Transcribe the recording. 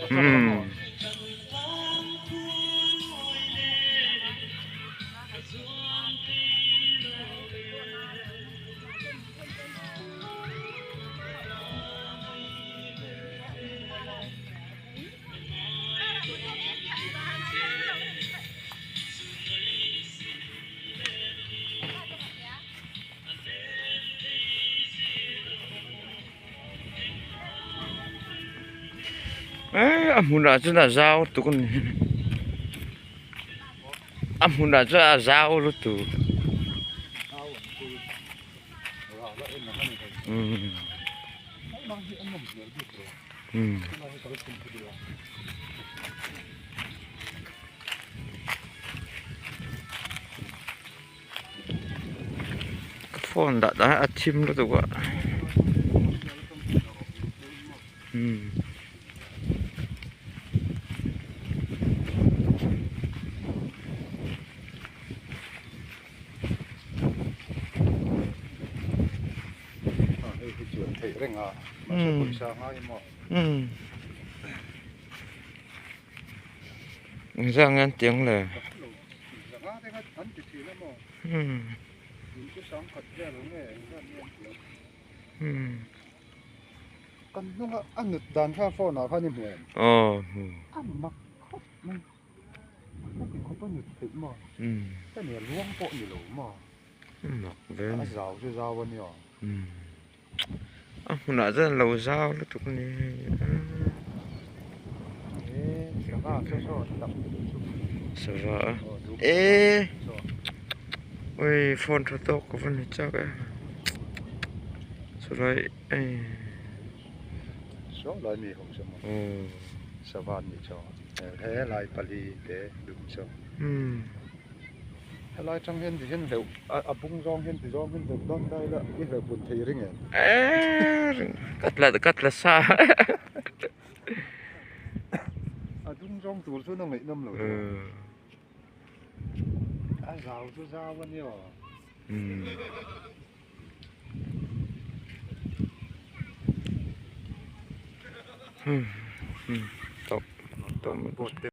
Hmm. A hmun ah cun a zau tuk a ni. A hmun ah cun a zau lutuk. Ka phone dah dah a thim lutuk a. Engzah nge an ti ang le? Aw hmu. Mak ve a ni. A hmunah chuan lo zau lutuk a ni sava a eee ui phone tha tawk ka va ni chak e chulai ei umm. Helai tang hian ti hian hleuh a bung zawng hian ti zawng hian hleuh dawn ta ila i hleuh bun thei ring em? Ka tla ka tla sa. A dung zawng tur chuan a ngaihnawm lo tawh. A zau chu zau a nia. Tawp tawp.